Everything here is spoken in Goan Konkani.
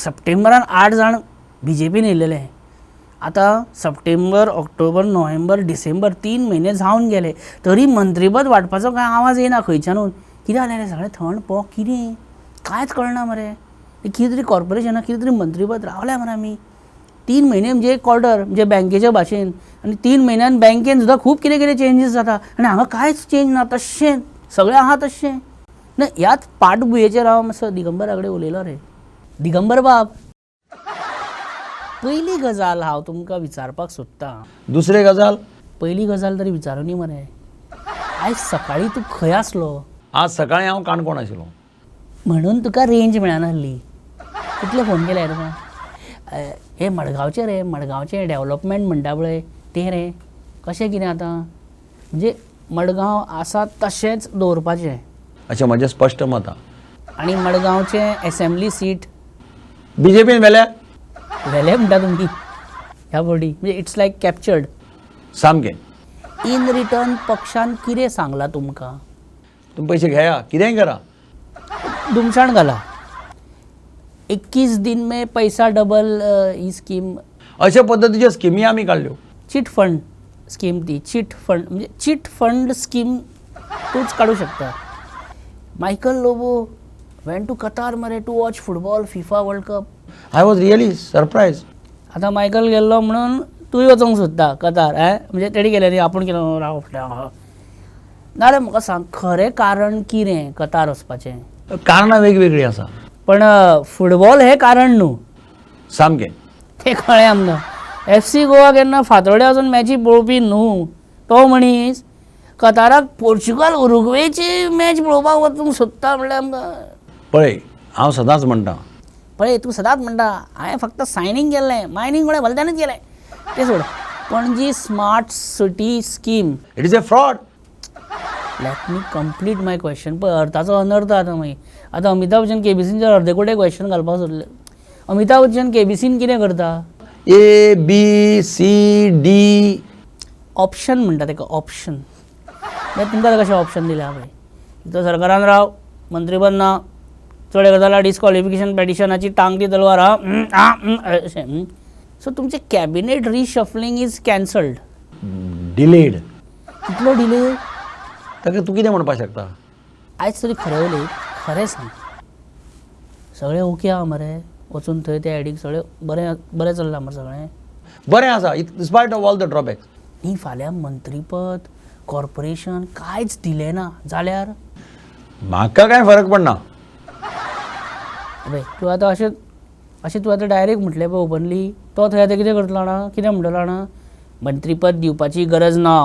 सप्टेंबरान 8 जाण बीजेपीन येयलेले. आतां सप्टेंबर, ऑक्टोबर, नोव्हेंबर, डिसेंबर 3 म्हयने जावन गेले तरी मंत्रीपद वांटपाचो कांय आवाज येयना खंयच्यानूच. कितें जालें रे सगळें थंड पो कितें कांयच कळना मरे. कितें तरी कॉर्पोरेशनाक कितें तरी मंत्रीपद रावल्या मरे आमी 3 म्हयने म्हणजे एक क्वॉर्टर म्हणजे बँकेच्या भाशेन. आनी 3 म्हयन्यान बँकेन सुद्दां खूब कितें कितें चेंजीस जाता आनी हांगा कांयच चेंज ना, तशें सगळें आहा तशें ना. ह्याच पाटभुंयेचेर हांव मातसो दिगंबरा कडेन उलयलो रे. दिगंबर बाब, पयली गजाल हांव तुमकां विचारपाक सोदतां. दुसरी गजाल, पयली गजाल तरी विचारूनी मरे, आयज सकाळीं तूं खंय आसलो? आज सकाळीं हांव काणकोण आशिल्लो म्हणून तुका रेंज मेळनासली. कितले फोन केले तुका? हे मडगांवचें रे, मडगांवचें डेवलपमेंट म्हणटा पळय तें रे, कशें कितें आतां म्हणजे मडगांव आसा तशेंच दवरपाचें अशें म्हजें स्पश्ट मत आसा. आनी मडगांवचें एसेंब्ली सीट बीजेपीन व्हेल्या, व्हेलें म्हणटा तुमी ह्या फावटी, म्हणजे it's like captured सामकें. इन रिटर्न पक्षान कितें सांगलां तुमकां? तुमी पयशे घेया, कितेंय करा. दुमसाण घाला, 21 दिन में पैसा डबल ही स्कीम. अशा पद्दतीच्यो स्किमी आमी काडल्यो. चिट फंड स्कीम ती चिट फंड म्हणजे चिट फंड स्कीम तूंच काडूं शकता. Michael Lobo went to Qatar मरे to watch football FIFA World Cup. I was really surprise. आतां मायकल गेल्लो म्हणून तूंय वचोंक सोदता कतार? म्हणजे तेणी केलें न्ही, आपूण केलें राव नाजाल्यार म्हाका सांग खरें कारण कितें कतार वचपाचें? कारणां वेगवेगळीं आसा, पण फुटबॉल हें कारण न्हू सामकें. तें कळ्ळें आमकां. FC Goa केन्ना फातोड्या वचून मॅची पळोवपी न्हू तो मनीस कताराक पोर्चुगाल उरुग्वेची मॅच पळोवपाक वचूंक सोदता म्हणल्यार आमकां. पळय, हांव सदांच म्हणटा, पळय तूं सदांच म्हणटा हांवें फक्त सायनींग केल्लें, मायनींग कोणें भलत्यानूच केलें. तें सोड, Panaji smart city scheme it is a fraud. Let me complete my question. पळय अर्थाचो अनर्थ जाता मागीर. आतां अमिताभ बच्चन केबीसीन अर्दे कुडे क्वेश्चन घालपाक सोदलें. अमिताभ बच्चन केबीसीन कितें करता? A B C D option म्हणटा तेका, ऑप्शन. मागीर तुमकां कशें ऑप्शन दिल्या पळय, तो सरकारान राव, मंत्रीपद ना, चड एक जाल्यार डिस्कॉलिफिकेशन पेटिशनाची टांगती तलवार आ अशें. सो तुमचें cabinet reshuffling is cancelled, delayed. कितलो डिले? ताका तूं कितें म्हणपाक शकता? आयज तरी खरें उलय, खरें सांग, सगळें ओके आहा मरे? वचून थंय त्या एडीक सगळें बरें बरें चल्लां मरे सगळें? बरें आसा, in spite of all the drawbacks. न्ही, फाल्यां मंत्रीपद कॉर्पोरेशन कांयच दिलें ना जाल्यार म्हाका कांय फरक पडना. पळय तूं आतां अशें अशें तूं आतां डायरेक्ट म्हटलें पळय ओपनली, तो थंय आतां कितें करतलो जाणा, कितें म्हणटलो जाणा, मंत्रीपद दिवपाची गरज ना.